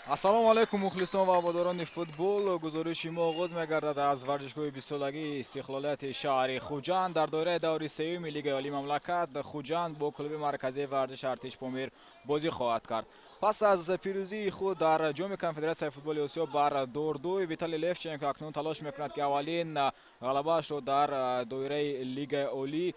Ассалому алайкум мухлисон ва ҳаводорони футбол. Гузориши мо оғоз мегардад аз варзишгоҳи бистсолагии истиқлолияти шаҳри Хуҷанд. Дар доираи даври сеюми Лигаи Олии мамлакат Хуҷанд бо клуби марказии варзиши Артиш Помир бозӣ хоҳад кард. Пас аз пирӯзии худ дар ҷоми конфедератсияи футболи Осиё бар Дордой, Виталий Левченко акнун талош мекунад, ки аввалин ғалабаашро дар доираи Лигаи Олӣ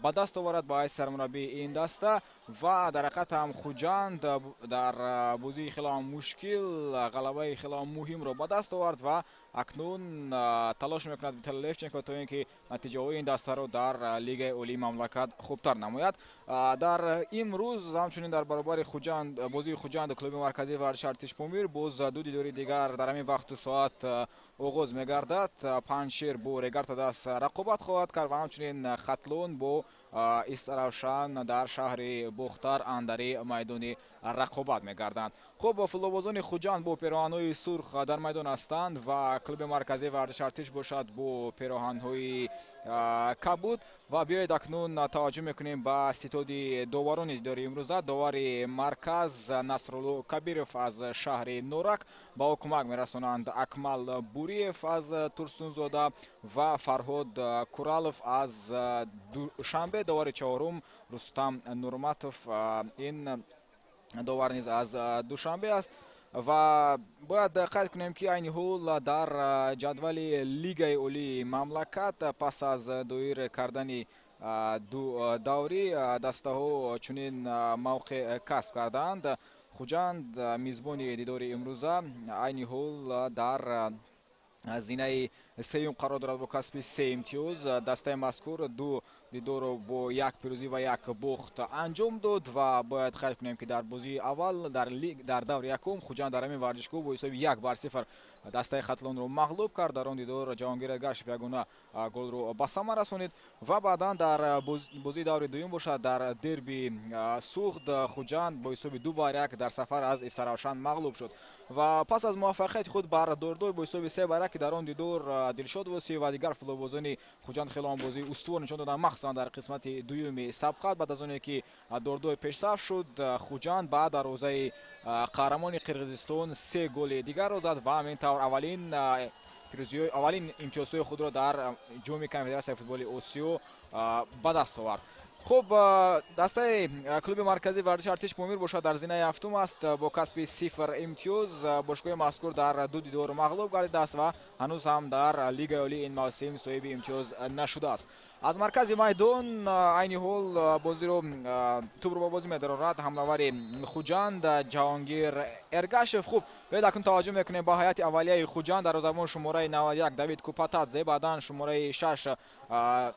ба даст оварад ба ҳайси сармураббии ин даста ва дар ҳақиқат ҳам Хуҷанд дар бозии хеле мушкил ғалабаи хеле муҳимро ба даст овард ва акнун талош мекунад Виталий Левченко то ин ки натиҷаҳои ин дастаро дар Лигаи Олии мамлакат хубтар намояд. Дар имрӯз ҳамчунин дар баробари Хуҷанд бозии Хуҷанд клуби марказии варзиши Артиш Помир боз ду дидори дигар дар ҳамин вақту соат оғоз мегардад. Панҷшер бо Регар-ТадАЗ рақобат хоҳад кард ва ҳамчунин Хатлон бо Истаравшан дар шаҳри Бохтар андари майдони рақобат мегарданд. Хуб, футболбозони Хуҷанд бо пероҳанҳои сурх дар майдон ҳастанд ва клуби марказии варзиши Артиш бошад бо пероҳанҳои кабуд. Ва биёед акнун таваҷҷӯҳ мекунем ба ситоди доварони дидори имрӯза. Довари марказ Насрулло Кабиров аз шаҳри Норак, ба ӯ кӯмак мерасонанд Акмал Буриев аз Турсунзода ва Фарҳод Куралов аз Душанбе. Довари чаҳорум Рустам Нурматов, ин довар низ аз Душанбе аст. Ва бояд қайд кунем, ки айни ҳол дар ҷадвали Лигаи Олии мамлакат пас аз доир кардани ду даврӣ дастаҳо чунин мавқеъ касб кардаанд. Хуҷанд мизбони дидори имрӯза айни ҳол дар зинаи сеюм қарор дорад бо касби се имтиёз. Дастаи мазкур ду дидорро бо як пирӯзӣ ва як бохт анҷом дод ва бояд қайд кунем, ки дар бозии аввал дар даври якум Хуҷанд дар ҳамин варзишгоҳ бо ҳисоби 1-0 дастаи Хатлонро мағлуб кард. Дар он дидор Ҷаҳонгир Эргашев ягона голро ба самар расонид ва баъдан дар бозии даври дуюм бошад дар дерби Суғд Хуҷанд бо ҳисоби 2-1 дар сафар аз Истаравшан мағлуб шуд ва пас аз муваффақияти худ бар Дордой бо ҳисоби 3-1, ки дар он дидор Дилшод Восиев ва дигар футболбозони Хуҷанд хеле ҳам бозии устувор нишон доданд, махсусан дар қисмати дуюми сабқат. Баъд аз оне ки Дордой пешсаф шуд, Хуҷанд ба дарвозаи қаҳрамони Қирғизистон се голи дигарро зад ва ҳамин тавр аввалин пирӯзиҳои аввалин имтиёзҳои худро дар ҷоми конфедератсияи футболи Осиё ба даст овард. Хуб, дастаи клуби марказии варзиши Артиш Помир бошад дар зинаи ҳафтум аст бо касби 0 имтиёз. Бошгоҳи мазкур дар 2 дидор мағлуб гардидааст ва ҳанӯз ҳам дар Лигаи Олии ин мавсим соҳиби имтиёз нашудааст. Аз маркази майдон айни ҳол бозиро тӯбро ба бозӣ медарорад ҳамлавари Хуҷанд Ҷаҳонгир Эргашев. Хуб, биёед акнун таваҷҷӯҳ мекунем ба ҳайати аввалияи Хуҷанд. Дарвозабон шумораи 91 Давид Купатадзе, баъдан шумораи 6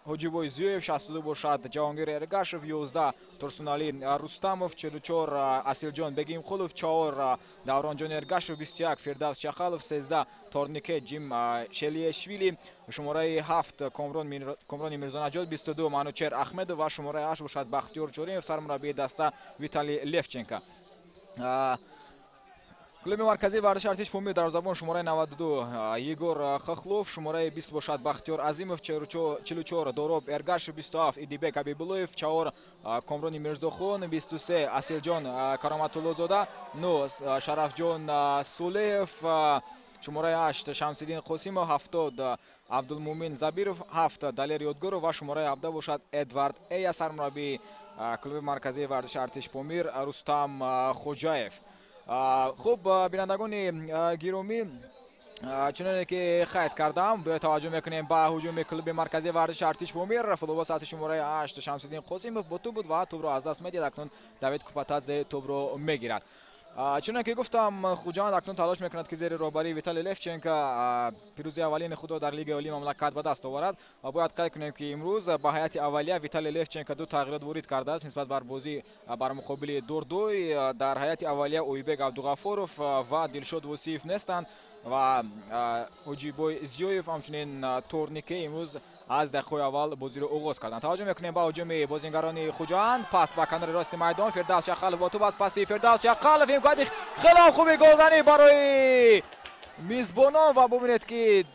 Ҳоҷибой Зиёев, 62 бошад Ҷаҳонгир Эргашев, 11 Турсунали Рустамов, 44 Асилҷон Бегимқулов, 4 Давронҷон Эргашев, 21 Фирдавс Чақалов, 13 Торнике Ҷим Шелиешвили, шумораи 7 Комрони Мирзонаҷод, 22 Манучер Ахмедов ва шумораи 8 бошад Бахтиёр Ҷориев, сармураббии даста Виталий Левченко. Клуби марказии варзиши Артиш Помир дарвозабон шумораи 92 Егор Хохлов, шумораи 20 бошад Бахтиёр Азимов, 44 Дороб Эргашев, 27 Идибек Абибуллоев, 4 Комрони Мирзохон, 23 Асилҷон Кароматуллозода, 9 Шарафҷон Сулеев, шумораи 8 Шамсиддин Қосимов, 70 Абдулмумин Забиров, 7 Далер Ёдгоров ва шумораи 17 бошад Эдвард Эя, сармураббии клуби марказии варзиши Артиш Помир Рустам Хоҷаев. Хуб, бинандагони гиромӣ, чуноне ки қайд кардам, биёед таваҷҷӯҳ мекунем ба ҳуҷуми клуби марказии варзиши Артиш Помир. Футболбоз соати шумораи 8 Шамсиддин Қосимов бо тӯб буд ва тӯбро аз даст медиҳад. Акнун Давид Купатадзе тӯбро мегирад. Чуноне ки гуфтам, Хуҷанд акнун талош мекунад, ки зери роҳбарии Виталий Левченко пирӯзии аввалини худро дар Лигаи Олии мамлакат ба даст оварад ва бояд қайд кунем, ки имрӯз ба ҳайати аввалия Виталий Левченко 2 тағйирот ворид кардааст нисбат бар бозӣ бар муқобили Дордой. Дар ҳайати аввалия Оибек Абдуғафоров ва Дилшод Восиев нестанд ва Ҳоҷибой Зиёев, ҳамчунин Торнике имрӯз аз дақиқаҳои аввал бозиро оғоз карданд. Таваҷҷӯҳ мекунем ба ҳуҷуми бозингарони Хуҷанд. Пас ба канори рости майдон Фирдавс Чақалов бо тӯб аст. Паси Фирдавс Чақалов, имконияти хеле хуби голзанӣ барои мизбонон ва бубинед, ки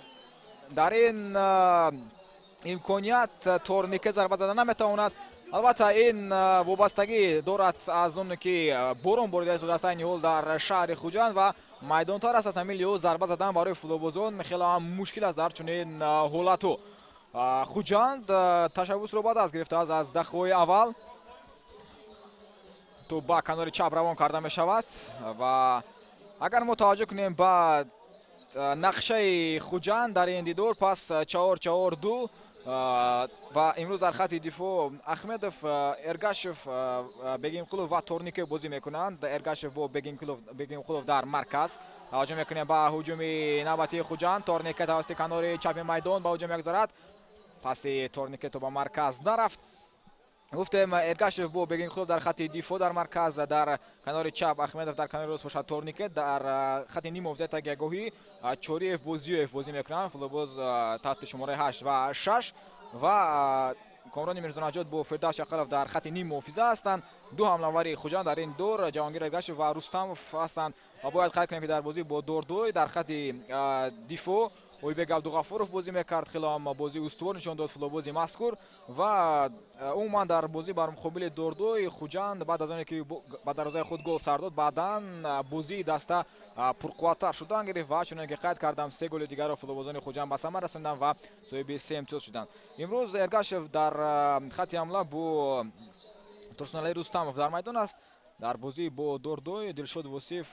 дар ин имконият Торнике зарба зада наметавонад. Албатта, ин вобастагӣ дорад аз он, ки борон борида истодааст айни ҳол дар шаҳри Хуҷанд ва майдонтар аст. Аз ҳамин лиҳоз зарба задан барои футболбозон хеле ҳам мушкил аст дар чунин ҳолату. Хуҷанд ташаббусро ба даст гирифтааст аз дақиқаҳои аввал. Тӯб ба канори чап равон карда мешавад ва агар мо таваҷҷӯҳ кунем ба нақшаи Хуҷанд дар ин дидор, пас 4-4-2 ва имрӯз дар хати дифоъ Ахмедов, Эргашев, Бегимқулов ва Торнике бозӣ мекунанд. Эргашев бо Бегимқулов дар марказ. Таваҷҷӯҳ мекунем ба ҳуҷуми навбатии Хуҷанд. Торнике тавассути канори чапи майдон ба ҳуҷум мегузарад. Паси Торнике то ба марказ нарафт. Гуфтем, Эргашев бо Бегимқулов дар хати дифоъ дар марказ, дар канори чап Ахмедов, дар канори рост бошад Торнике, дар хати нимҳофизаи тагиягоҳӣ Чориев бо Зиёев бозӣ мекунанд. Футболбоз таҳти шумораи 8 ва 6 ва Комрони Мирзонаҷод бо Фирдавс Чақалов дар хати ниммуҳофиза ҳастанд. 2 ҳамлавари Хуҷанд дар ин дор Ҷаҳонгир Эргашев ва Рустамов ҳастанд ва бояд қайд кунем, ки дар бозӣ бо Дордой дар хати дифоъ Ойбек Абдуғафуров бозӣ мекард. Хеле ҳам бозии устувор нишон дод футболбози мазкур ва умуман дар бозӣ бар муқобили Дордой Хуҷанд баъд аз оне ки ба дарвозаи худ гол сар дод, баъдан бозии даста пурқувваттар шудан гирифт ва чуноне ки қайд кардам, 3 голи дигарро футболбозони Хуҷанд ба самар расонданд ва соҳиби 3 имтиёз шуданд. Имрӯз Эргашев дар хати ҳамла бо Турсуналӣ Рустамов дар майдон аст. Дар бозӣ бо Дордой Дилшод Восиев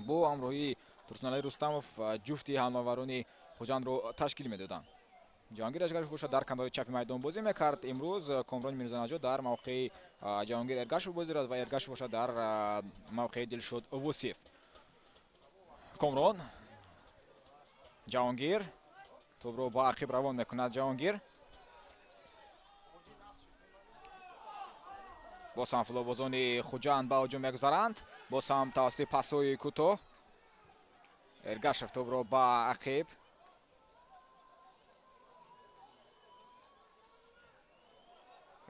бо ҳамроҳии Турсуналӣ Рустамов ҷуфти ҳамлаварони Хуҷандро ташкил медоданд. Ҷаҳонгир Эргашев бошад дар канори чапи майдон бозӣ мекард. Имрӯз Комрон Мирзонаҷод дар мавқеи Ҷаҳонгир Эргашев бозӣ дорад ва Эргашев бошад дар мавқеи Дилшод Восиев. Комрон, Ҷаҳонгир тӯбро ба ақиб равон мекунад. Ҷаҳонгир боз ҳам футболбозони Хуҷанд ба ҳуҷум мегузаранд. Боз ҳам тавассути пасҳои кӯтоҳ Эргашев тӯбро ба ақиб.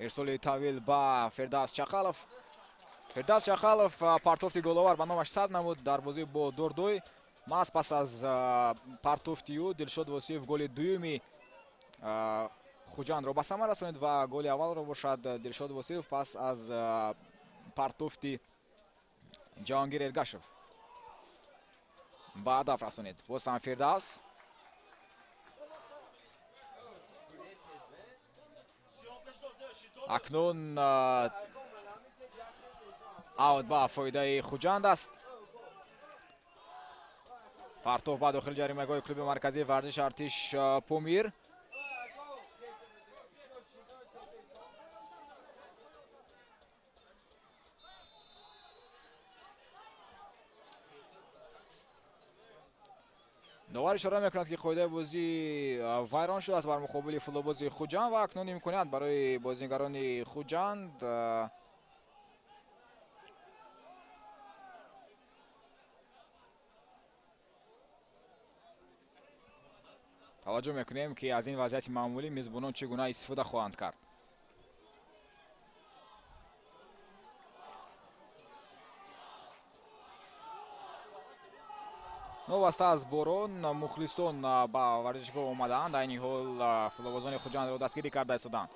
Ирсоли тавил ба Фирдавс Чақалов. Фирдавс Чақалов партофти головар ба номаш сабт намуд дар бозӣ бо Дордой. Маҳз пас аз партофти ӯ Дилшод Восиев голи дуюми Хуҷандро ба самар расонид ва голи аввалро бошад Дилшод Восиев пас аз партофти Ҷаҳонгир Эргашев ба ҳадаф расонид. Боз ҳам Фирдавс. Акнун аут ба фоидаи Хуҷанд аст. Партов ба дохили ҷаримагоҳи клуби марказии варзиши Артиш Помир. Довар ишора мекунад, ки қоидаи бозӣ вайрон шудааст бар муқобили футболбози Хуҷанд ва акнун имконият барои бозигарони Хуҷанд таваҷҷӯҳ мекунем, ки аз ин вазъияти маъмулӣ мизбонон чӣ гуна истифода хоҳанд кард. Новобаста аз борон, мухлисон ба варзишгоҳ омадаанд. Айни ҳол футболбозони Хуҷандро дастгирӣ карда истоданд.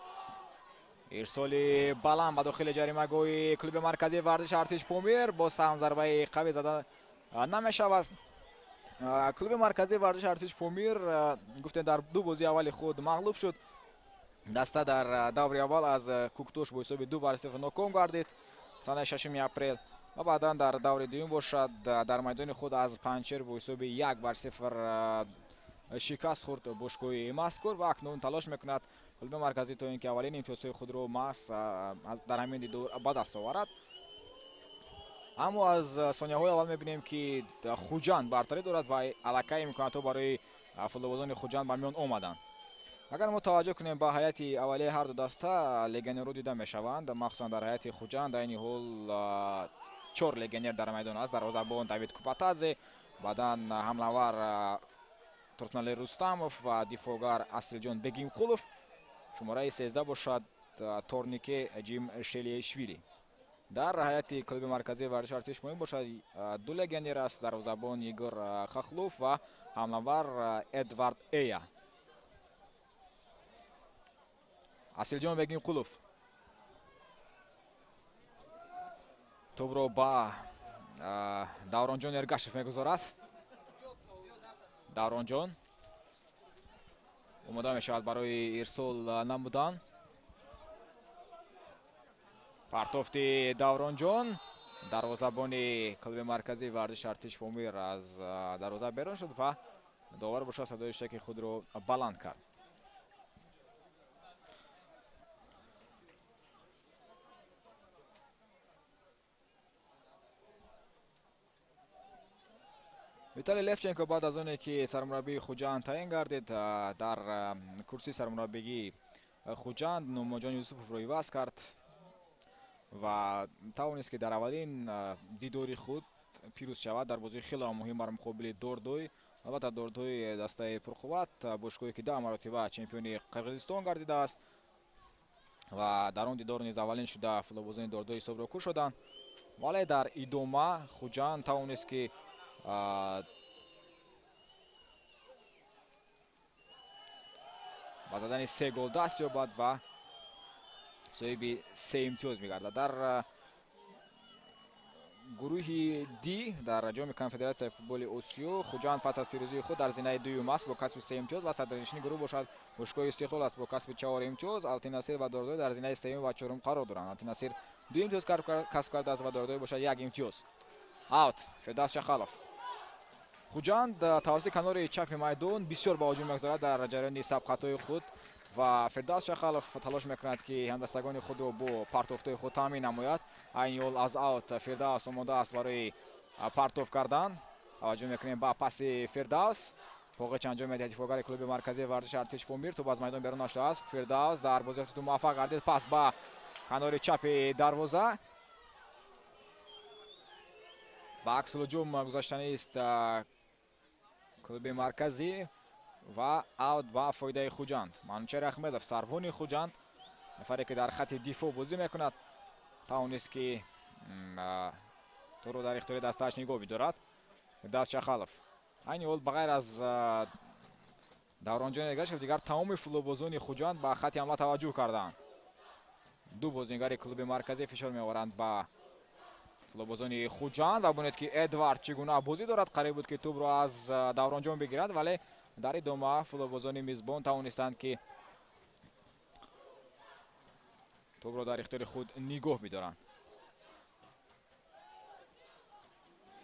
Ирсоли баланд ба дохили ҷаримагоҳи клуби марказии варзиши Артиш Помир. Боз ҳам зарбаи қавӣ зада намешавад. Клуби марказии варзиши Артиш Помир, гуфтем, дар ду бозии аввали худ мағлуб шуд. Даста дар даври аввал аз Куктош бо ҳисоби 2-0 ноком гардид санаи 6 апрел ва баъдан дар даври дуюм бошад дар майдони худ аз Панҷшер бо ҳисоби 1-0 шикаст хӯрд бошгоҳи мазкур ва акнун талош мекунад клуби марказӣ то ин ки аввалин имтиёзҳои худро маҳз дар ҳамин дидор ба даст оварад. Аммо аз сонияҳои аввал мебинем, ки Хуҷанд бартарӣ дорад ва аллакай имкониятҳо барои футболбозони Хуҷанд ба миён омаданд. Агар мо таваҷҷӯҳ кунем ба ҳайати аввалияи ҳар ду даста, легионерҳо дида мешаванд. Махсусан дар ҳайати Хуҷанд айни ҳол 4 легионер дар майдон аст. Дарвозабон Давид Купатадзе, баъдан ҳамлавар Турсунали Рустамов ва дифоъгар Асилҷон Бегимқулов. Шумораи 13 бошад Торнике Ҷимшелиашвили. Дар ҳайати клуби марказии варзиши Артиш Помир бошад ду легионер аст: дарвозабон Игор Хахлов ва ҳамлавар Эдвард Эя. Асилҷон Бегимқулов тӯбро ба Давронҷон Эргашев мегузорад. Давронҷон омода мешавад барои ирсол намудан. Партофти Давронҷон, дарвозабони клуби марказии варзиши Артиш Помир аз дарвоза берун шуд ва довар бошад садои штаки худро баланд кард. Виталий Левченко баъд аз оне ки сармураббии Хуҷанд таъин гардид, дар курсии сармураббигии Хуҷанд Нумоҷон Юсуповро иваз кард ва тавонист, ки дар аввалин дидори худ пирӯз шавад дар бозии хеле муҳим бар муқобили Дордой. Албатта, Дордой дастаи пурқувват, бошгоҳе ки 10 маротиба чемпиони Қирғизистон гардидааст ва дар он дидор низ аввалин шуда футболбозони Дордой ҳисобро кушоданд. Вале дар идома Хуҷанд тавонист, ки ба задани 3 гол даст ёбад ва соҳиби 3 имтиёз мегардад. Дар гурӯҳи Д дар ҷоми конфедератсияи футболи Осиё Хуҷанд пас аз пирӯзии худ дар зинаи дуюм аст бо касби 3 имтиёз ва садрнишини гурӯҳ бошад бошгоҳи Истиқлол аст бо касби 4 имтиёз. Алтинасир ва Дордой дар зинаи сеюм ва чорум қарор доранд. Алтинасир 2 имтиёз касб кардааст ва Дордой бошад 1 имтиёз. Аут Фирдавс Шахалов. Хуҷанд тавассути канори чапи майдон бисёр ба ҳуҷум мегузорад дар ҷараёни сабқатҳои худ ва Фирдавс Шахалов талош мекунад, ки ҳамдастагони худро бо партофтҳои худ таъмин намояд. Айни ҳол аз аут Фирдавс омода аст барои партоф кардан. Таваҷҷӯҳ мекунем ба паси Фирдавс. Поғич анҷом медиҳад дифоъгари клуби марказии варзиши Артиш Помир. Тӯб аз майдон берун нашудааст. Фирдавс дар бозиёти ту муваффақ гардид. Пас ба канори чапи дарвоза. Ба аксулҳуҷум гузаштанист клуби марказӣ ва аут ба фоидаи Хуҷанд. Манучер Аҳмедов, сарвони Хуҷанд, нафаре ки дар хати дифоъ бозӣ мекунад, тавонист, ки тӯро дар ихтиёри дастааш нигоҳ бидорад. Даст Шахалов. Айни ҳол ба ғайр аз Давронҷон Эргашев дигар тамоми футболбозони Хуҷанд ба хати ҳамла таваҷҷӯҳ карданд. Ду бозингари клуби марказӣ фишор меоваранд ба Футболбозони Хуҷанд ва бинед, ки Эдвард чӣ гуна бозӣ дорад. Қариб буд, ки тӯбро аз Давронҷон бигирад, вале дар идома футболбозони мизбон тавонистанд, ки тӯбро дар ихтиёри худ нигоҳ бидоранд.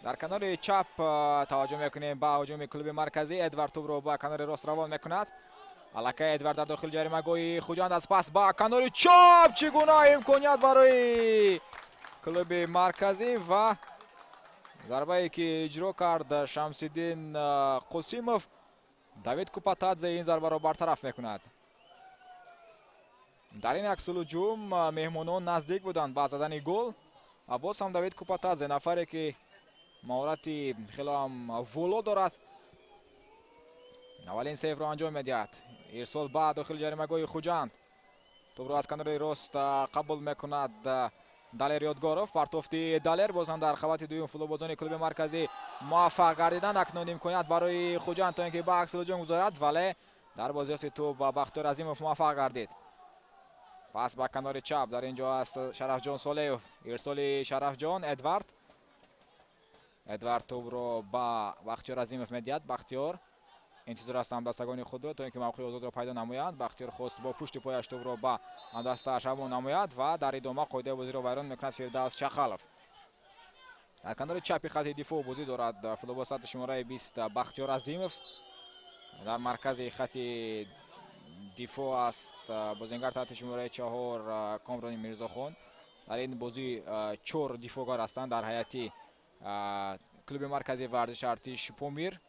Дар канори чап таваҷҷӯҳ мекунем ба ҳуҷуми клуби марказӣ. Эдвард тӯбро ба канори рост равон мекунад. Аллакай Эдвард дар дохили ҷаримагоҳи Хуҷанд аз пас ба канори чап, чӣ гуна имконият барои клуби марказӣ ва зарбае, ки иҷро кард Шамсиддин Қосимов. Давид Купатадзе ин зарбаро бартараф мекунад. Дар ин аксулҳуҷум меҳмонон наздик буданд ба задани гол ва боз ҳам Давид Купатадзе, нафаре ки маҳорати хеле ҳам воло дорад, аввалин сейвро анҷом медиҳад. Ирсол ба дохили ҷаримагоҳи Хуҷанд. Тӯбро аз канори рост қабул мекунад Далер Ёдгоров. Партофти Далер боз ҳам дар қабати дуюм футболбозони клуби марказӣ муваффақ гардиданд. Акнун имконият барои Хуҷанд то ин ки ба аксулҳуҷум гузорад, вале дар бозиёфти тӯб Бахтиёр Азимов муваффақ гардид. Пас ба канори чап, дар ин ҷо аст Шарафҷон Солеев. Ирсоли Шарафҷон, Эдвард. Эдвард тӯбро ба Бахтиёр Азимов медиҳад. Бахтиёр интизор аст ҳамдастагони худро, то ин ки мавқеи озодро пайдо намоянд. Бахтиёр хост бо пушти пояш тӯбро ба ҳамдастааш равон намояд ва дар идома қоидаи бозиро вайрон мекунад Фирдавс Чахалов. Дар канори чапи хати дифоъ бозӣ дорад футболбоз таҳти шумораи 20 Бахтиёр Азимов. Дар маркази хати дифоъ аст бозингар таҳти шумораи 4 Комрони Мирзохон. Дар ин бозӣ 4 дифоъгар ҳастанд дар ҳайати клуби марказии варзиши Артиш Помир.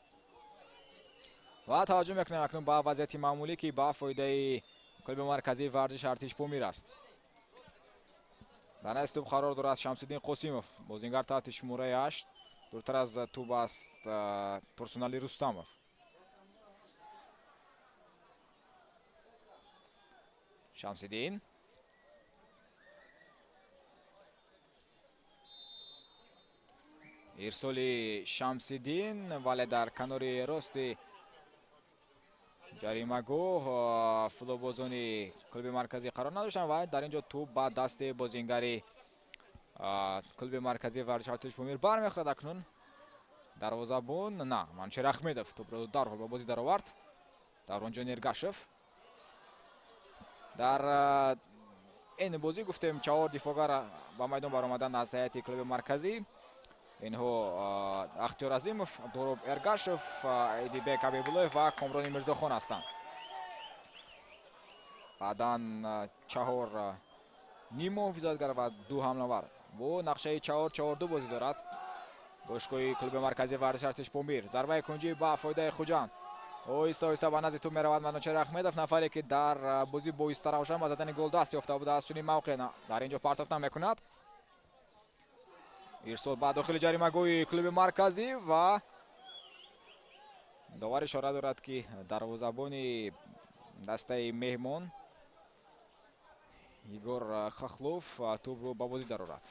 Ва таваҷҷӯҳ мекунем акнун ба вазъияти маъмулӣ, ки ба фоидаи клуби марказии варзиши Артиш Помир аст. Дар назди тӯб қарор дорад Шамсиддин Қосимов, бозингар таҳти шумораи 8. Дуртар аз тӯб аст Турсунали Рустамов. Шамсиддин ирсоли Шамсиддин, вале дар канори рости ҷаримагоҳ футболбозони клуби марказӣ қарор надоштанд ва дар ин ҷо тӯб ба дасти бозингари клуби марказии варзиши Артиш Помир бармехӯрад. Акнун дарвозабон на Манучер Ахмедов тӯбро дарҳол ба бозӣ даровард. Давронҷон Эргашев. Дар ин бозӣ гуфтем 4 дифоъгар ба майдон баромаданд аз ҳайати клуби марказӣ. Инҳо Ахтиёр Азимов, Дуроб Эргашев, Эдибек Ҳабибуллоев ва Комрони Мирзохон ҳастанд. Баъдан 4 ним муҳофизатгар ва 2 ҳамлавар. Бо нақшаи 4-4-2 бозӣ дорад бошгоҳи клуби марказии варзиши Артиш Помир. Зарбаи кунҷӣ ба фоидаи Хуҷанд. Оҳиста оҳиста ба назди тӯб меравад Манучер Ахмедов, нафаре ки дар бозӣ бо Истаравшан ба задани гол даст ёфта буда. Аз чунин мавқеъ дар ин ҷо партофта мекунад. Ирсол ба дохили ҷаримагоҳи клуби марказӣ ва довар ишора дорад, ки дарвозабони дастаи меҳмон Игор Хохлов тӯбро ба бозӣ дарорад.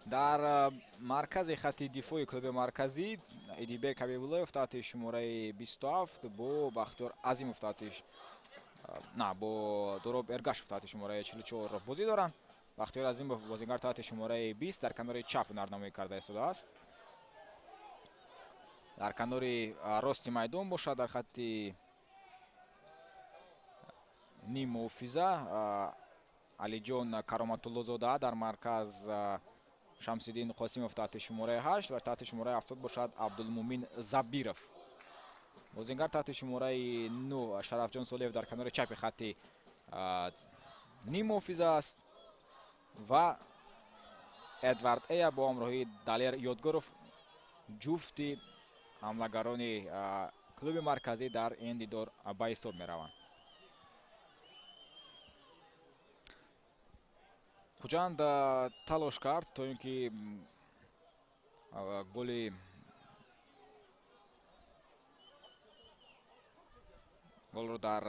Дар маркази хати дифои клуби марказӣ Эдибек Ҳабибуллоев таҳти шумораи 27 бо Бахтиёр Азимов таҳти на бо Дуроб Эргашев таҳти шумораи 44 бозӣ доранд. Бахтиёр Азимов бозингар таҳти шумораи 20 дар канори чап ҳунарнамоӣ карда истодааст. Дар канори рости майдон бошад дар хати ним муҳофиза Алиҷон Кароматуллозода, дар марказ Шамсиддин Қосимов таҳти шумораи 8 ва таҳти шумораи 70 бошад Абдулмумин Забиров. Бозингар таҳти шумораи 9 Шарафҷон Солеев дар канори чапи хати ним муҳофиза аст ва Эдвард Эя бо ҳамроҳии Далер Ёдгоров ҷуфти ҳамлагарони клуби марказӣ дар ин дидор ба ҳисоб мераванд. Хуҷанд талош кард то ин ки голро дар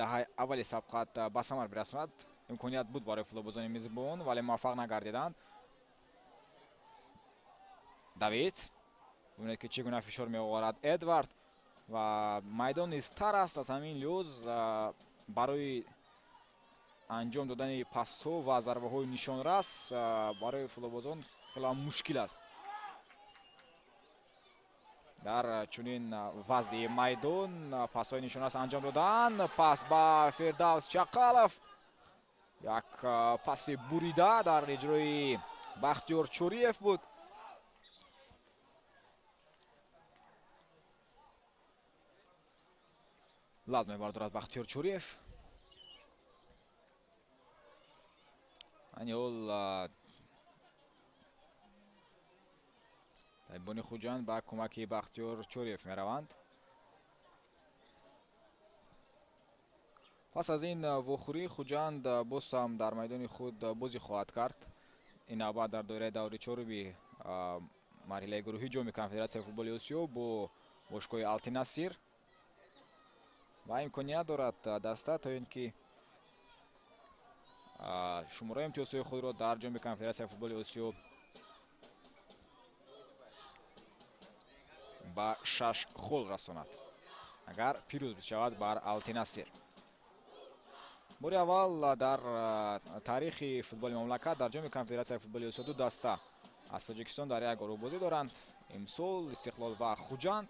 даҳаи аввали сабқат ба самар бирасонад. Имконият буд барои футболбозони мизбон, вале муваффақ нагардиданд. Давид бубинед, ки чӣ гуна фишор меоварад Эдвард ва майдон низ тар аст. Аз ҳамин лиҳоз Барои анҷом додани пасҳо ва зарбаҳои нишонрас барои футболбозон хеле мушкил аст. Дар чунин вазъи майдон пасҳои нишонрас анҷом додан. Пас ба Фирдавс Чақалов, як паси бурида дар иҷрои Бахтиёр Чӯриев буд. Лад мебардорад Бахтиёр Чӯриев. Айни ҳол табибони Хуҷанд ба кӯмаки Бахтиёр Чӯриев мераванд. Пас аз ин вохӯрӣ Хуҷанд боз ҳам дар майдони худ бозӣ хоҳад кард. Ин навбат дар доираи даври чоруми марҳилаи гурӯҳии ҷоми Конфедератсияи футболи Осиё бо бошгоҳи Алтинасир ва имконият дорад даста то ин ки шумораи имтиёзҳои худро дар ҷоми Конфедератсияи футболи Осиё ба 6 хол расонад, агар пирӯз бишавад бар Алтинасир. Бори аввал дар таърихи футболи мамлакат дар ҷоми Конфедератсияи футболи Осиё ду даста аз Тоҷикистон дар як гурӯҳ бозӣ доранд. Имсол Истиқлол ва Хуҷанд.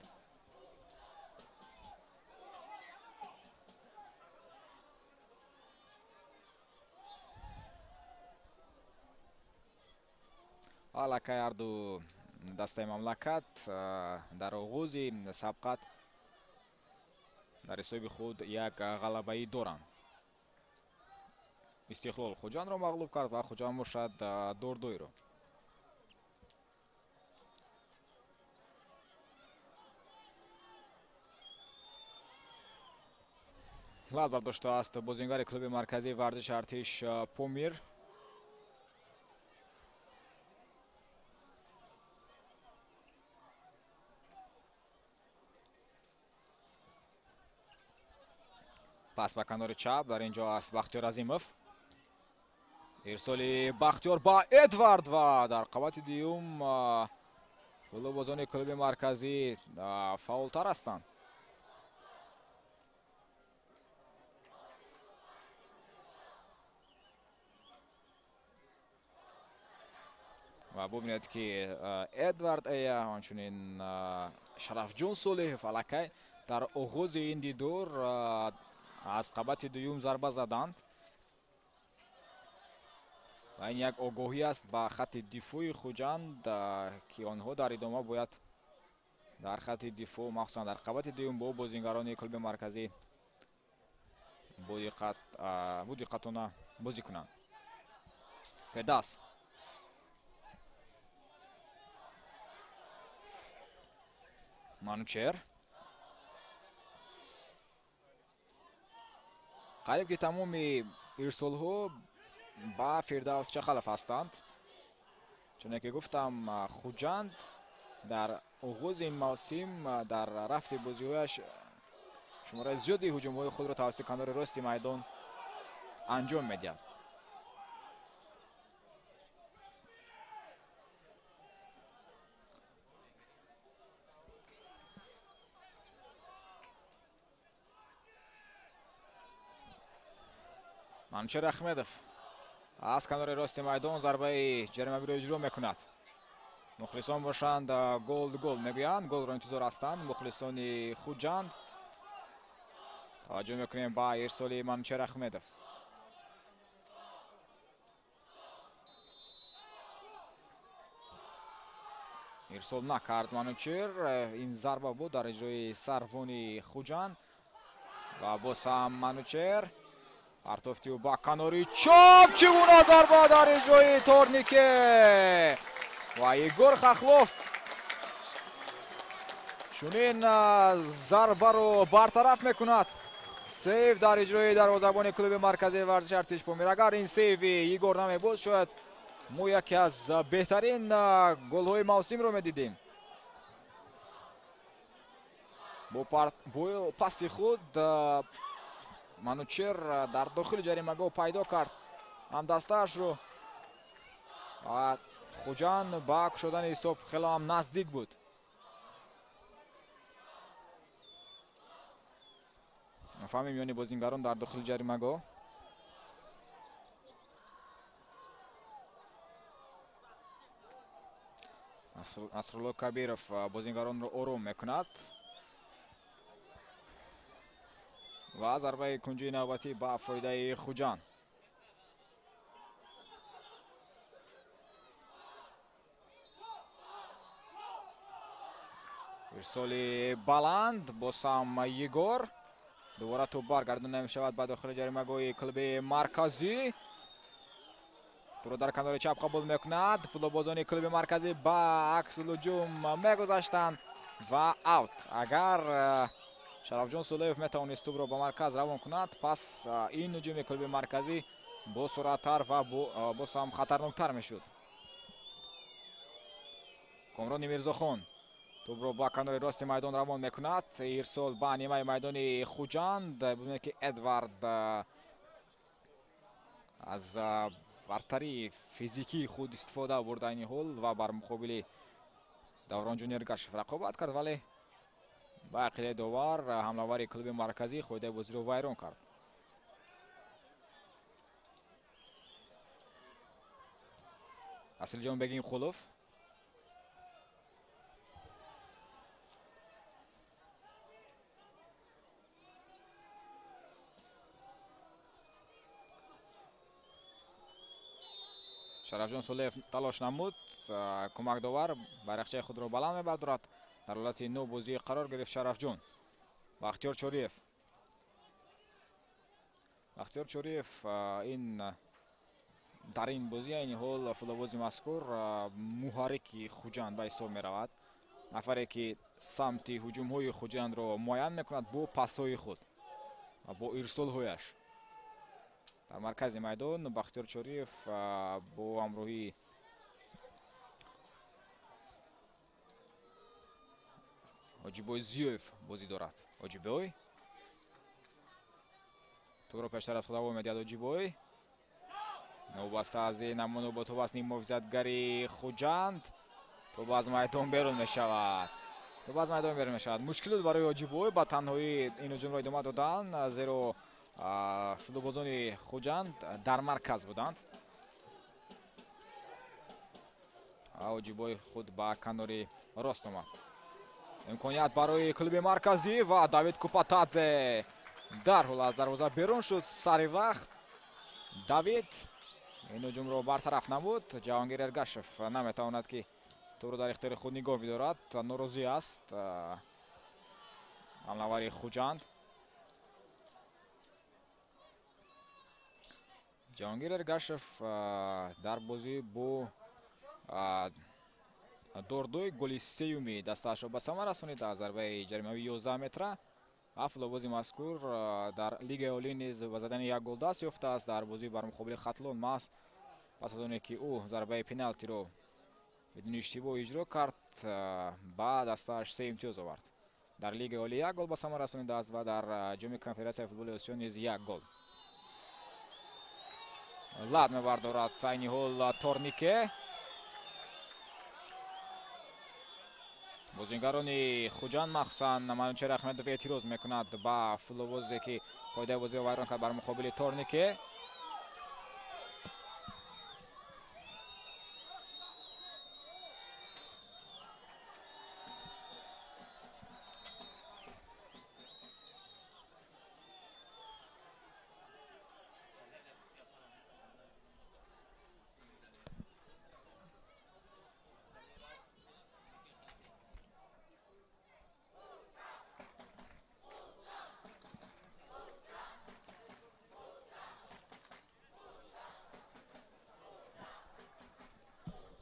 Аллакай ҳарду дастаи мамлакат дар оғози сабқат дар ҳисоби худ як ғалабаӣ доранд. Истиқлол Хуҷандро мағлуб кард ва Хуҷанд бошад Дордойро. Лад бардоштааст бозингари клуби марказии варзиши артиш Помир. Пас ба канори чап дар ин ҷо аст Бахтиёр Азимов. Ирсоли Бахтиёр ба Эдвард ва дар қабати дуюм футболбозони клуби марказӣ фаъолтар ҳастанд. Ва бубинед ки Эдвард Эя, ҳамчунин Шарафҷон Солеҳов аллакай дар оғози ин дидор аз қабати дуюм зарба заданд ва ин як огоҳӣ аст ба хатти дифои Хуҷанд, ки онҳо дар идома бояд дар хатти дифоъ, махсусан дар қабати дуюм бо бозингарони клуби марказӣ бо диққатона бозӣ кунанд. Фирдавс Манучер. Қариб ки тамоми ирсолҳо ба Фирдавс Чақалов ҳастанд. Чуне ки гуфтам, Хуҷанд дар оғози ин мавсим дар рафти бозиҳояш шумораи зиёди ҳуҷумҳои худро тавассути канори рости майдон анҷом медиҳад. Манучер Ахмедов аз канори рости майдон зарбаи ҷаримавиро иҷро мекунад. Мухлисон бошанд гол гол мегӯянд, голро интизор ҳастанд мухлисони Хуҷанд. Таваҷҷӯҳ мекунем ба ирсоли Манучер Ахмедов. Ирсол накард Манучер. Ин зарба буд дар иҷрои сарвони Хуҷанд ва боз ҳам Манучер. Партофти ӯ ба канори чоп, чӣ гуна зарба дар иҷрои Торнике ва Егор Хахлов чунин зарбаро бартараф мекунад. Сейв дар иҷрои дарвозабони клуби марказии варзиши артиш Помир. Агар ин сейви Егор намебуд, шояд мо яке аз беҳтарин голҳои мавсимро медидем. Бо паси худ Манучер дар дохили ҷаримагоҳ пайдо кард ҳамдастаашро ва Хуҷанд ба кушодани ҳисоб хеле ҳам наздик буд. Нафаҳми миёни бозингарон дар дохили ҷаримагоҳ. Насрулло Кабиров бозингаронро ором мекунад ва зарбаи кунҷии навбатӣ ба фоидаи Хуҷанд. Ирсоли баланд боз ҳам Егор. Дубора тӯб баргардонда мешавад ба дохили ҷаримагоҳи клуби марказӣ. Тӯбро дар канори чап қабул мекунад. Футболбозони клуби марказӣ ба аксулҳуҷум мегузаштанд ва аут. Агар Шарафҷон Сулоев метавонист тӯбро ба марказ равон кунад, пас ин ҳуҷуми клуби марказӣ босуръаттар ва боз ҳам хатарноктар мешуд. Комрони Мирзохон тӯбро ба канори рости майдон равон мекунад. Ирсол ба нимаи майдони Хуҷанд. Бибинед, ки Эдвард аз бартарии физикии худ истифода бурд айни ҳол ва бар муқобили Давронҷон Эргашев рақобат кард, вале ба ақидаи довар ҳамлавари клуби марказӣ қоидаи бозиро вайрон кард. Асилҷон Бегинқулов Шарафҷон Сулеев талош намуд. Кӯмакдовар байрақчаи худро баланд мебардорад. Дар ҳолати нобозӣ қарор гирифт Шарафҷон. Бахтиёр Чориев. Бахтиёр Чориев ин дар ин бозӣ айни ҳол футболбози мазкур муҳаррики Хуҷанд ба ҳисоб меравад. Нафаре ки самти ҳуҷумҳои Хуҷандро муайян мекунад бо пасҳои худ ва бо ирсолҳояш. Дар маркази майдон Бахтиёр Чориев бо ҳамроҳии Ҳоҷибой Зиёев бозӣ дорад. Ҳоҷибой тӯбро пештар аз худ ҳаво медиҳад. Ҳоҷибой новобаста аз ин аммо нобатоб аст ниммуҳофизатгари Хуҷанд. Тӯб аз майдон берун мешавад. Тӯб аз майдон берун мешавад. Мушкил буд барои Ҳоҷибой ба танҳоӣ ин ҳуҷумро идома додан, зеро футболбозони Хуҷанд дар марказ буданд. Ҳоҷибой худ ба канори рост омад. Имконият барои клуби марказӣ ва Давид Купатадзе дарҳол аз дарвоза берун шуд сари вақт. Давид ин ҳуҷумро бартараф намуд. Ҷаҳонгир Эргашев наметавонад, ки тӯбро дар ихтиёри худ нигоҳ бидорад. Норозӣ аст ҳамлавари Хуҷанд. Ҷаҳонгир Эргашев дар бозӣ бо Дордой голи сеюми дастаашро ба самар расонид аз зарбаи ҷаримавии 11 метра. Ва футболбози мазкур дар Лигаи Олӣ низ ба задани як гол даст ёфтааст дар бозии бар муқобили Хатлон, маҳз пас аз оне ки ӯ зарбаи пеналтиро бидуни иштибоҳ иҷро кард, ба дастааш се имтиёз овард. Дар Лигаи Олӣ як гол ба самар расонидааст ва дар Ҷоми Конфедератсияи футболи Осиё низ як гол. Лад мебардорад айни ҳол Торнике. Бозингарони Хуҷанд, махсусан Манучер Ахмедов, эътироз мекунад ба футболбозе ки қоидаи бозиро вайрон кард бар муқобили Торнике.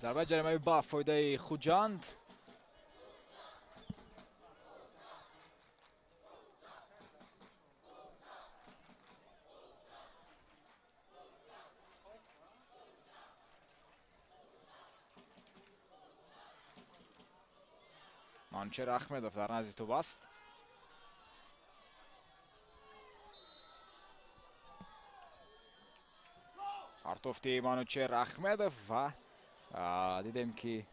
Зарбаи ҷаримавӣ ба фоидаи Хуҷанд. Манучер Ахмедов дар назди тӯб аст. Партофти Манучер Ахмедов ва дидем, ки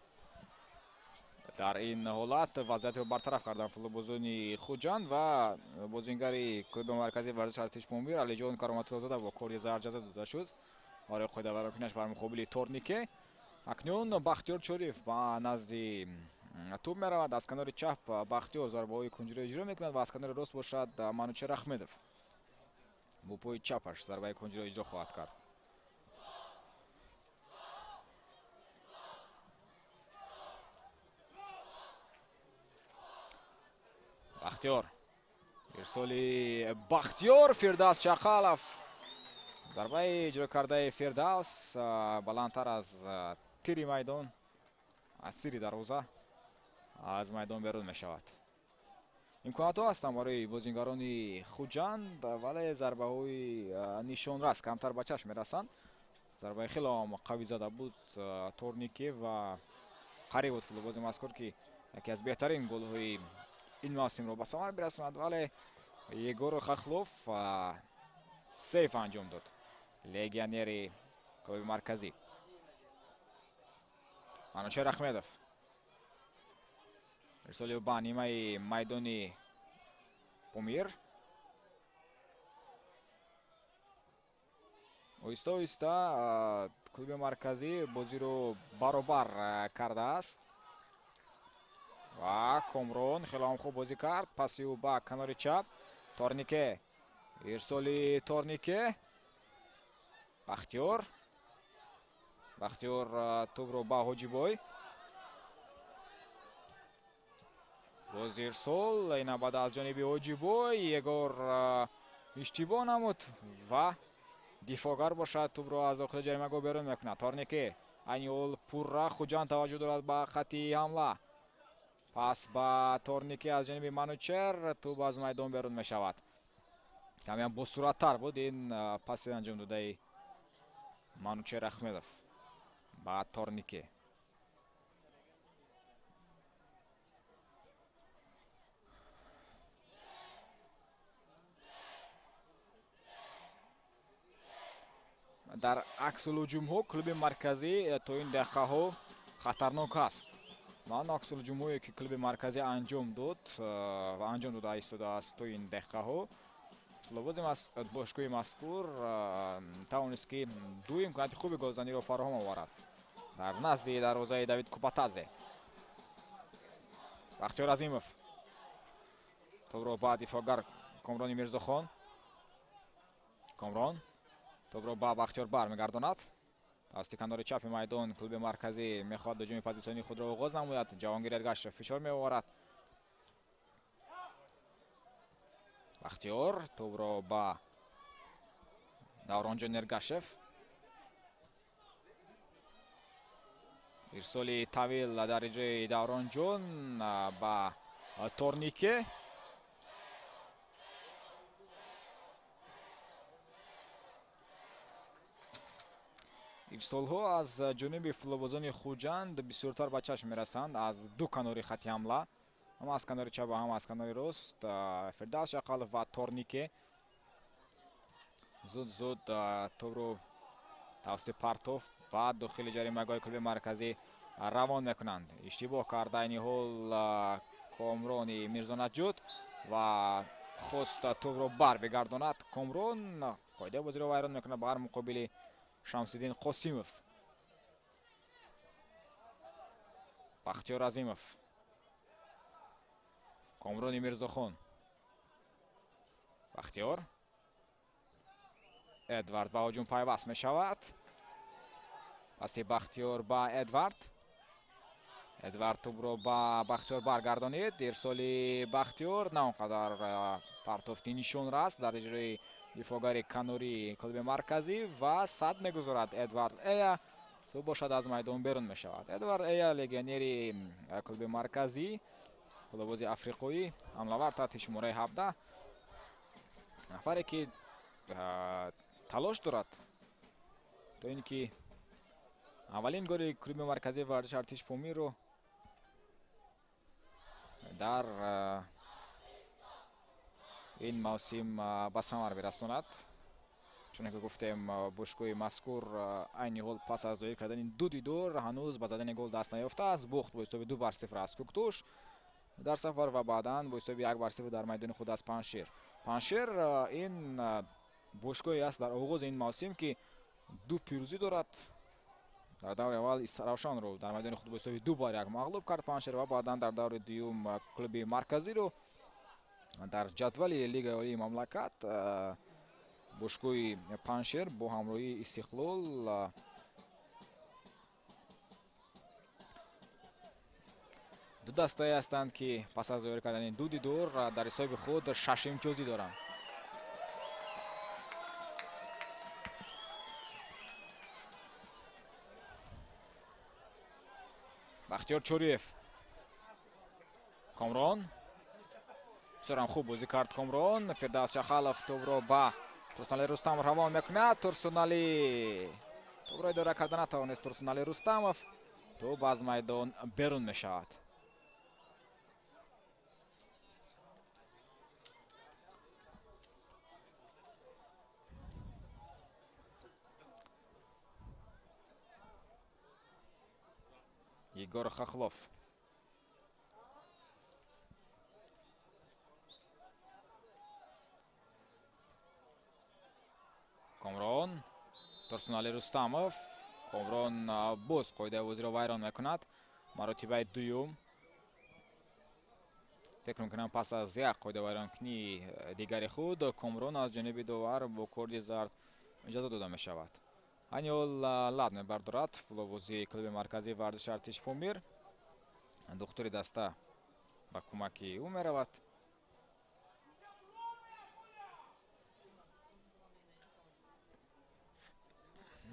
Дар ин ҳолат вазъиятро бартараф карданд футболбозони Хуҷанд ва бозингари клуби марказии варзиши Артиш Помир Алиҷон Кароматуллозода бо корди зард ҷазо дода шуд барои қоидавайронкунияш бар муқобили Торнике. Акнун Бахтиёр Чориев ба назди тӯб меравад. Аз канори чап Бахтиёр зарбаҳои кунҷиро иҷро мекунад ва аз канори рост бошад Манучер Ахмедов бо пои чапаш зарбаи кунҷиро иҷро хоҳад кард. Бахтиёр, ирсоли Бахтиёр, Фирдавс Чақалов, зарбаи иҷро кардаи Фирдавс баландтар аз тири майдон, аз тири дарвоза аз майдон берун мешавад. Имконотҳо ҳастанд барои бозингарони Хуҷанд, вале зарбаҳои нишонрас камтар ба чашм мерасанд. Зарбаи хеле ҳам қавӣ зада буд Торнике ва қариб буд футболбози мазкур, ки яке аз беҳтарин голҳои ин мавсимро ба самар бирасонад, вале Егор Хохлов сейф анҷом дод, легионери клуби марказӣ. Манучер Ахмедов ирсоли ба нимаи майдони Помир. Оҳиста оҳиста клуби марказӣ бозиро баробар кардааст ва Комрон хеле ҳам хуб бозӣ кард. Паси ӯ ба канори чап Торнике, ирсоли Торнике, Бахтиёр, Бахтиёр тӯбро ба Ҳоҷибой, боз ирсол ина баъд аз ҷониби Ҳоҷибой. Егор иштибоҳ намуд ва дифоъгар бошад тӯбро аз дохили ҷаримагоҳ берун мекунад. Торнике айни ҳол пурра Хуҷанд таваҷҷӯҳ дорад ба хатти ҳамла. Пас ба Торнике аз ҷониби Манучер, тӯб аз майдон берун мешавад. Камеам босуръаттар буд ин паси анҷом додаи Манучер Ахмедов ба Торнике. Дар аксулҳуҷумҳо клуби марказӣ то ин дақиқаҳо хатарнок аст. Ман аксулҳуҷумҳое ки клуби марказӣ анҷом дод ва анҷом дода истодааст то ин дақиқаҳо, футболбози бошгоҳи мазкур тавонист ки ду имконияти хуби голзаниро фароҳам оварад дар назди дарвозаи Давид Купатадзе. Бахтиёр Азимов тӯбро ба дифоъгар Комрони Мирзохон, Комрон тӯбро ба Бахтиёр бармегардонад. Тавассути канори чапи майдон клуби марказӣ мехоҳад ҳуҷуми позитсионии худро оғоз намояд. Ҷавонгир Эргашев фишор меоварад. Бахтиёр тӯбро ба Давронҷон Эргашев, ирсоли тавил дар иҷрои Давронҷон ба Торнике. Ирсолҳо аз ҷониби футболбозони Хуҷанд бисёртар ба чашм мерасанд аз ду канори хатти ҳамла, ҳам аз канори чап ва ҳам аз канори рост. Фирдавс Шақалов ва Торнике зуд зуд тӯбро тавассути партоф ба дохили ҷаримагоҳи клуби марказӣ равон мекунанд. Иштибоҳ карда айни ҳол Комрони Мирзонаҷуд ва хост тӯбро бар бигардонад. Комрон қоидаи бозиро вайрон мекунад бар муқобили Шамсиддин Қосимов. Бахтиёр Азимов, Комрони Мирзохон, Бахтиёр, Эдвард ба ҳуҷум пайваст мешавад. Паси Бахтиёр ба Эдвард, Эдвард тӯбро ба Бахтиёр баргардонид. Ирсоли Бахтиёр на он қадар партофти нишонрас дар иҷрои дифоъгари канории клуби марказӣ ва сад мегузорад Эдвард Эя. Тӯб бошад аз майдон берун мешавад. Эдвард Эя легионери клуби марказӣ, футболбози африқоӣ, ҳамлавар таҳти шумораи 17, нафаре ки талош дорад то ин ки аввалин голи клуби марказии варзиши Артиш Помирро дар ин мавсим ба самар бирасонад. Чунки гуфтем, бошгоҳи мазкур айни ҳол пас аз доир кардани ду дидор ҳанӯз ба задани гол даст наёфтааст. Бохт бо ҳисоби 2-0 аз Куктуш дар сафар ва баъдан бо ҳисоби 1-0 дар майдони худ аз Панҷшер. Панҷшер ин бошгоҳе аст дар оғози ин мавсим, ки ду пирӯзӣ дорад. Дар даври аввал Равшанро дар майдони худ бо ҳисоби 2-1 мағлуб кард Панҷшер ва баъдан дар даври дуюм клуби марказиро дар ҷадвали Лигаи Олии мамлакат бошгоҳи Панҷшер бо ҳамроҳии Истиқлол ду дастае ҳастанд, ки пас аз доир кардани ду дидор дар ҳисоби худ 6 имтиёзӣ доранд. Бахтиёр Чориев, Комрон, бисёрам хуб бозӣ кард Комрон. Фирдавс Шахалов тӯбро ба Турсунали Рустамов равон мекунад. Турсунали тӯбро идора карда натавонист. Турсунали Рустамов, тӯб аз майдон берун мешавад. Егор Хохлов. Комрон, Турсунали Рустамов. Комрон боз қоидаи бозиро вайрон мекунад. Маротибаи дуюм. Фикр мекунам, пас аз як қоида вайронкунии дигари худ Комрон аз ҷониби довар бо корди зард иҷоза дода мешавад. Айни ҳол лад мебардорад футболбозии клуби марказии варзиши Артиш Помир. Духтури даста ба кӯмаки ӯ меравад.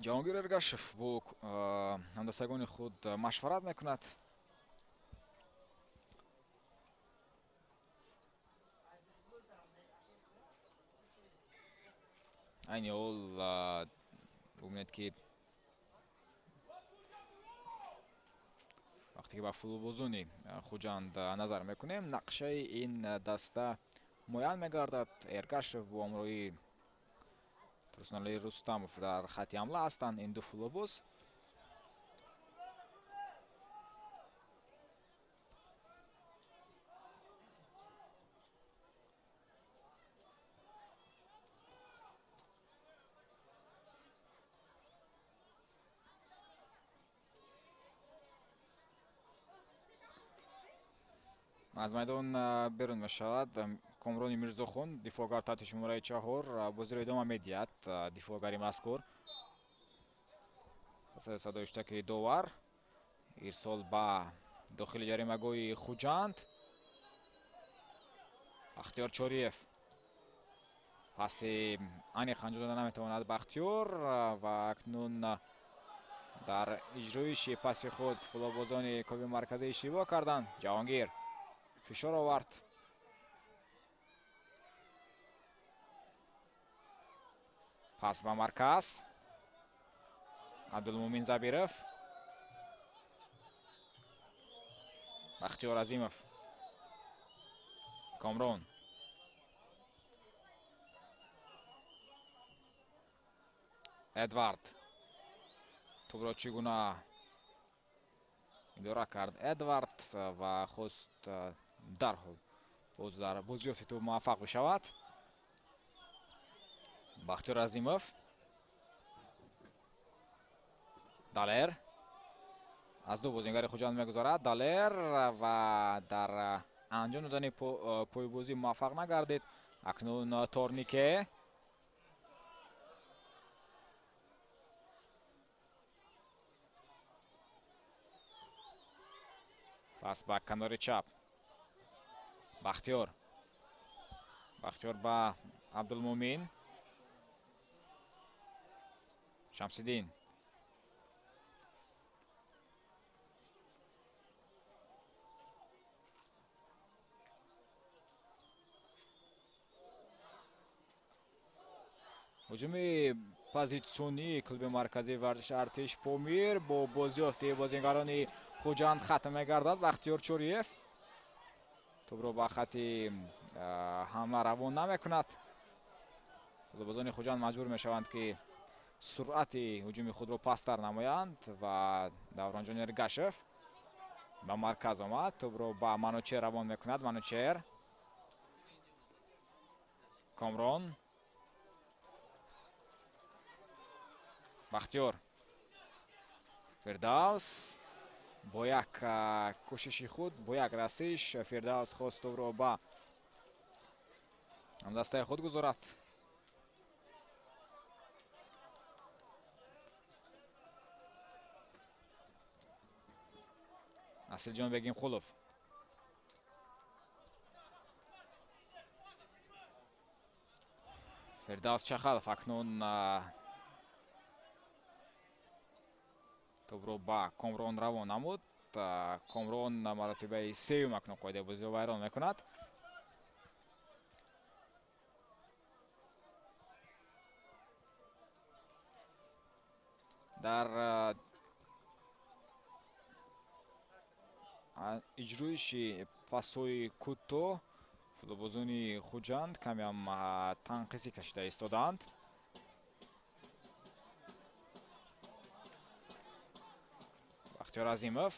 Ҷаҳонгир Эргашев бо ҳамдастагони худ машварат мекунад. Айни ҳол бубинед, ки вақте ки ба футболбозони Хуҷанд назар мекунем, нақшаи ин даста муайян мегардад. Эргашев бо ҳамроҳии Турсунали Рустамов дар хатти ҳамла ҳастанд ин ду футболбоз. Аз майдон берун мешавад Комрони Мирзохон, дифоъгар таҳти шумораи 4 бозиро идома медиҳад. Дифоъгари мазкур пас аз садои иштаки довар ирсол ба дохили ҷаримагоҳи Хуҷанд. Бахтиёр Чориев паси аниқ анҷом дода наметавонад Бахтиёр ва акнун дар иҷроиши паси худ футболбозони клуби марказӣ иштибоҳ карданд. Ҷаҳонгир фишор овард. Пас ба марказ. Абдулмумин Забиров. Бахтиёр Азимов. Комрон. Эдвард. Тӯбро чӣ гуна идора кард Эдвард ва хост дарҳол боз дар бозиёфти тӯб муваффақ бишавад. Бахтиёр Азимов. Далер аз ду бозингари Хуҷанд мегузарад. Далер ва дар анҷом додани пойбозӣ муваффақ нагардид. Акнун Торнике. Пас ба канори чап. Бахтиёр. Бахтиёр ба Абдулмумин. Шамсиддин. Ҳуҷуми позитсионии клуби марказии варзиши Артиш Помир бо бозиёфти бозингарони Хуҷанд хатм мегардад. Бахтиёр Чориев тӯбро ба хатти ҳамла равон намекунад. Футболбозони Хуҷанд маҷбур мешаванд, ки суръати ҳуҷуми худро пасттар намоянд ва Давронҷон Эргашев ба марказ омад. Тӯбро ба Манучер равон мекунад. Манучер, Комрон, Бахтиёр, Фирдавс бо як кӯшиши худ, бо як расиш Фирдавс хост тӯбро ба ҳамдастаи худ гузорад. Асилҷон Бегимқулов. Фирдавс Чахалов акнун тӯбро ба Комрон равон намуд. Комрон маротибаи сеюм акнун қоидаи бозиро вайрон мекунад. Дар иҷроиши пасҳои кӯтоҳ футболбозони Хуҷанд камеам танқисӣ кашида истодаанд. Бахтиёр Азимов.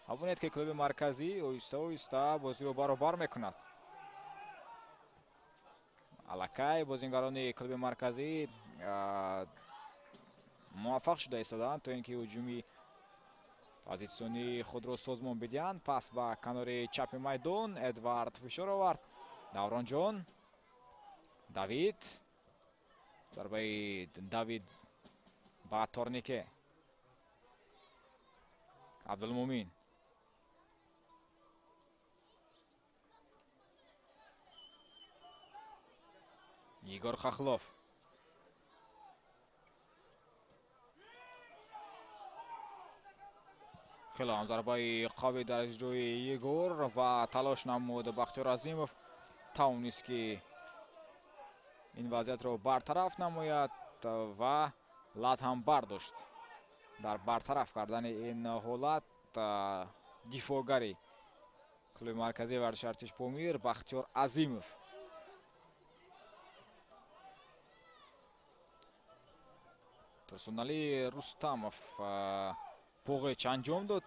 Бубинед, ки клуби марказӣ оҳиста оҳиста бозиро баробар мекунад. Аллакай бозингарони клуби марказӣ муваффақ шуда истодаанд, то ин ки ҳуҷуми позитсионии худро созмон бидиҳанд. Пас ба канори чапи майдон Эдвард фишор овард. Давронҷон, Давид, зарбаи Давид ба торнике. Абдулмумин. Егор Хохлов. Хеле ҳам зарбаи қавӣ дар иҷрои Егор ва талош намуд Бахтиёр Азимов, тавонист ки ин вазъиятро бартараф намояд ва лат ҳам бардошт. Дар бартараф кардани ин ҳолат дифоъгари клуби марказии варзиши Артиш Помир Бахтиёр Азимов. Турсунали Рустамов поғеч анҷом дод.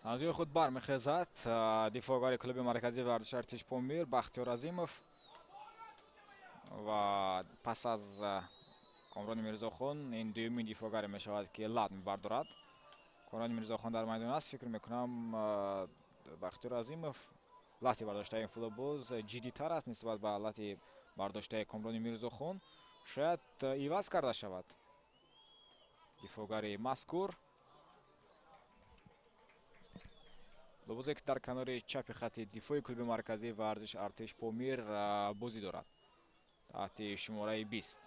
Аз ҷои худ бармехезад дифоъгари клуби марказии варзиши Артиш Помир Бахтиёр Азимов ва пас аз Комрони Мирзохон ин дуюмин дифоъгаре мешавад, ки лат мебардорад. Комрони Мирзохон дар майдон аст. Фикр мекунам, Бахтиёр Азимов лати бардоштаи ин футболбоз ҷиддитар аст нисбат ба лати бардоштаи Комрони Мирзохон. Шояд иваз карда шавад дифоъгари мазкур. Лобозе ки дар канори чапи хати дифои клуби марказии варзиши Артиш Помир бозӣ дорад таҳти шумораи 20.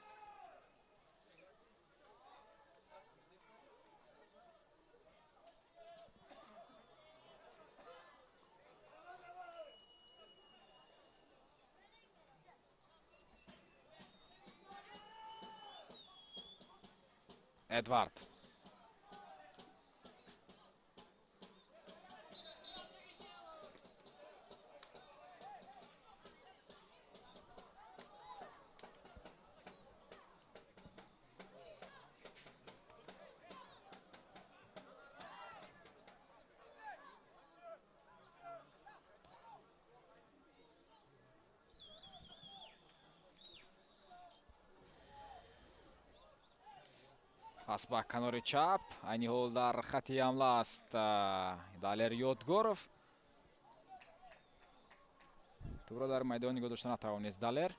Эдвард. Пас ба канори чап, айни ҳол дар хати ҳамла аст Далер Ёдгоров. Тӯбро дар майдон нигоҳ дошта натавонист Далер.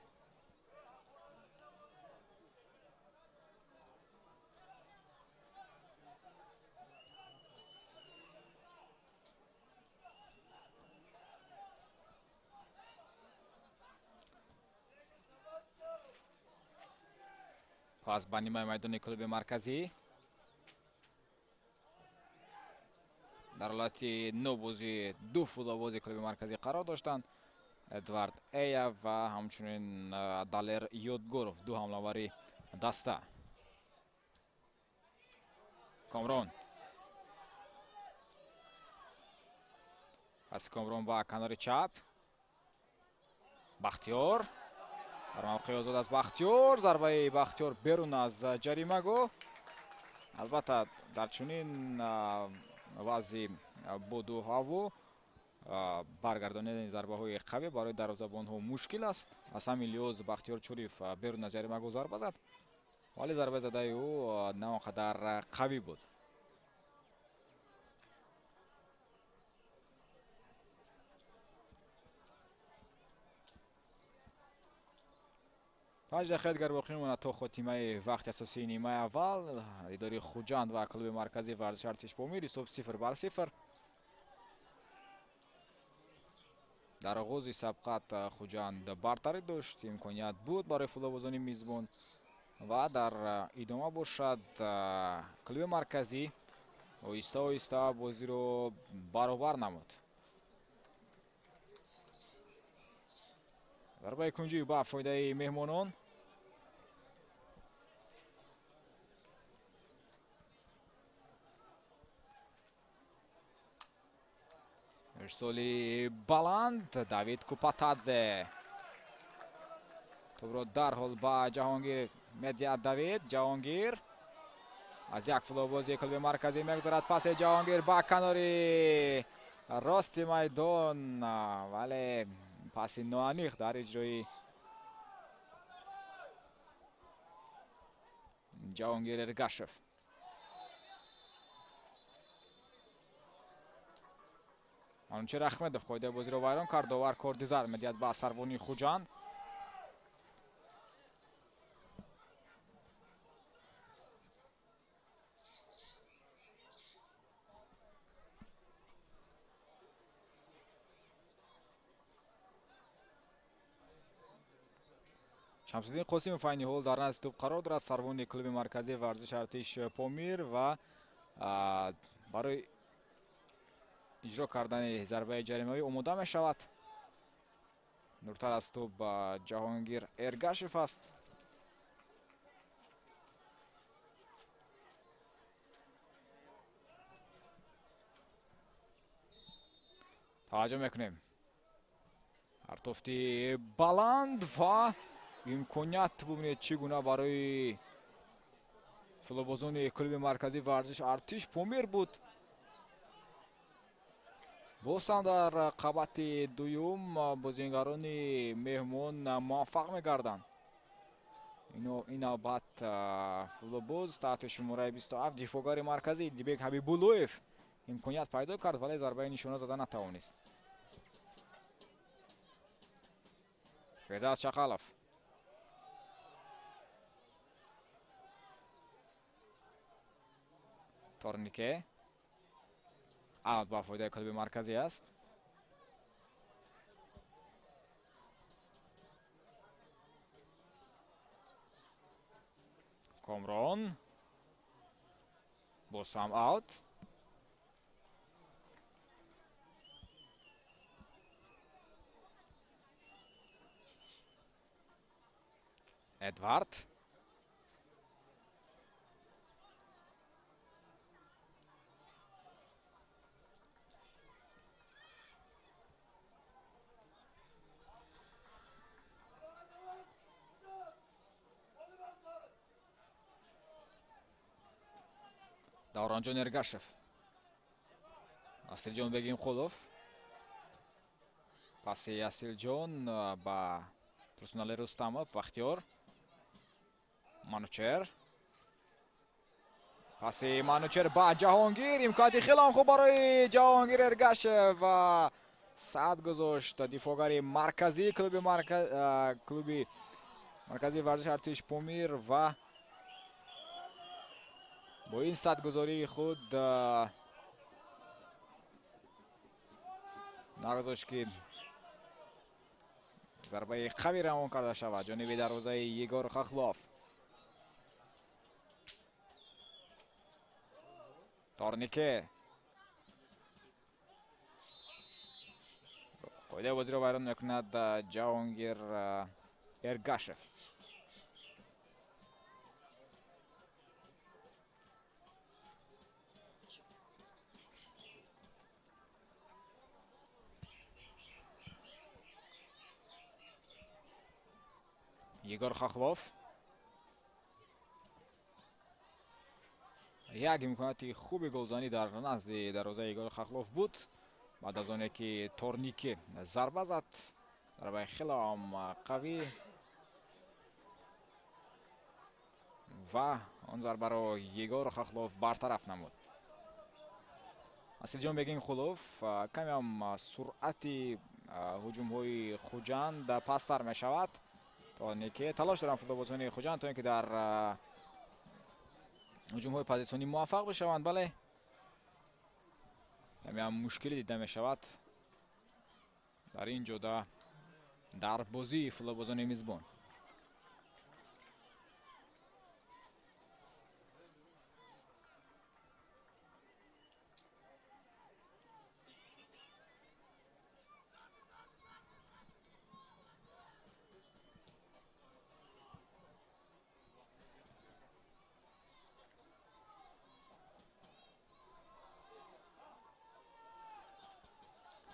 Пас ба нимаи майдони клуби марказӣ. Дар ҳолати нобозӣ ду футболбози клуби марказӣ қарор доштанд. Эдвард Эя ва ҳамчунин Далер Ёдгоров, ду ҳамлавари даста. Комрон. Пас Комрон ба канори чап. Бахтиёр. Дар мавқеи озод аз Бахтиёр. Зарбаи Бахтиёр берун аз ҷаримагоҳ. Албатта дар чунин вазъи боду ҳаво баргардонидани зарбаҳои қавӣ барои дарвозабонҳо мушкил аст. Аз ҳамин лиҳоз Бахтиёр Чуриев берун аз ҷаримагоҳ зарба зад, вале зарбаи задаи ӯ на он қадар қавӣ буд. Панҷ дақиқа дигар боқӣ мемонад то хотимаи вақти асосии нимаи аввал. Дидори Хуҷанд ва клуби марказии варзиши Артиш Помир, ҳисоб 0-0. Дар оғози сабқат Хуҷанд бартарӣ дошт, имконият буд барои футболбозони мизбон ва дар идома бошад клуби марказӣ оҳиста оҳиста бозиро баробар намуд. Зарбаи кунҷӣ ба фоидаи меҳмонон. Ирсоли баланд Давид Купатадзе. Тӯбро дарҳол ба Ҷаҳонгир медиҳад Давид. Ҷаҳонгир аз як футболбози клуби марказӣ мегузарад. Паси Ҷаҳонгир ба канори рости майдон, вале паси ноаниқ дар иҷрои Ҷаҳонгир Эргашев. Манучер Ахмедов қоидаи бозиро вайрон кард. Довар корди зар медиҳад ба сарвони Хуҷанд. Шамсиддин Қосимов айни ҳол дар назди тӯб қарор дорад. Сарвони клуби марказии варзиши Артиш Помир ва барои иҷро кардани зарбаи ҷаримавӣ омода мешавад. Дуртар аз тӯб Ҷаҳонгир Эргашев аст. Таваҷҷӯҳ мекунем. Артофти баланд ва имконият бубинед чӣ гуна барои футболбозони клуби марказии варзиш Артиш Помир буд. Боз ҳам дар қабати дуюм бозигарони меҳмон муваффақ мегарданд. Ин навбат футболбоз таҳти шумораи 27 дифоъгари марказӣ Дибек Ҳабибуллоев имконият пайдо кард, вале зарбаи нишона зада натавонист. Фирдавс Чақалов. Торнике. Аут ба фоидаи клуби марказӣ аст. Комрон. Боз ҳам аут. Эдвард. Давронҷон Эргашев. Асилҷон Бегимқулов. Паси Асилҷон ба Турсунали Рустамов. Бахтиёр. Манучер. Паси Манучер ба Ҷаҳонгир. Имконияти хеле хуб барои Ҷаҳонгир Эргашев ва сад гузошт дифоъгари марказии клуби марказии варзиши Артиш Помир ва бо ин садгузории худ нагузошт ки зарбаи қавӣ равон карда шавад ҷониби дарвозаи Егор Хохлов. Торнике қоидаи бозиро вайрон мекунад Ҷаҳонгир Эргашев. Егор Хохлов як имконияти хуби голзанӣ дар назди дарвозаи Егор Хохлов буд. Баъд аз оне ки Торнике зарба зад, зарбаи хеле ҳам қавӣ ва он зарбаро Егор Хохлов бартараф намуд. Асилҷон Бегимқулов каме ҳам суръати ҳуҷумҳои Хуҷанд пасттар мешавад. Торнике талош доранд футболбозони Хуҷанд то ин ки дар ҳуҷумҳои позитсионӣ муваффақ бишаванд, бале каме ҳам мушкилӣ дида мешавад дар ин ҷода дар бозии футболбозони мизбон.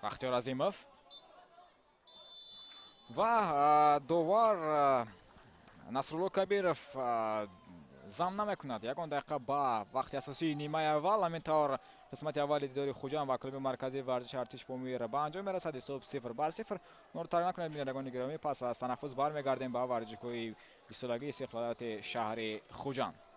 Бахтиёр Азимов ва довар Насрулло Кабиров зам намекунад. Ягон дақиқа ба вақти асосии нимаи аввал. Ҳамин тавр қисмати аввали дидори Хуҷанд ва клуби марказии варзиши Артиш Помир ба анҷом мерасад. Ҳисоб 0-0. Моро тарк накунед, бинандагони гиромӣ. Пас аз танаффус бармегардем ба варзишгоҳи бистсолагии истиқлолияти шаҳри Хуҷанд.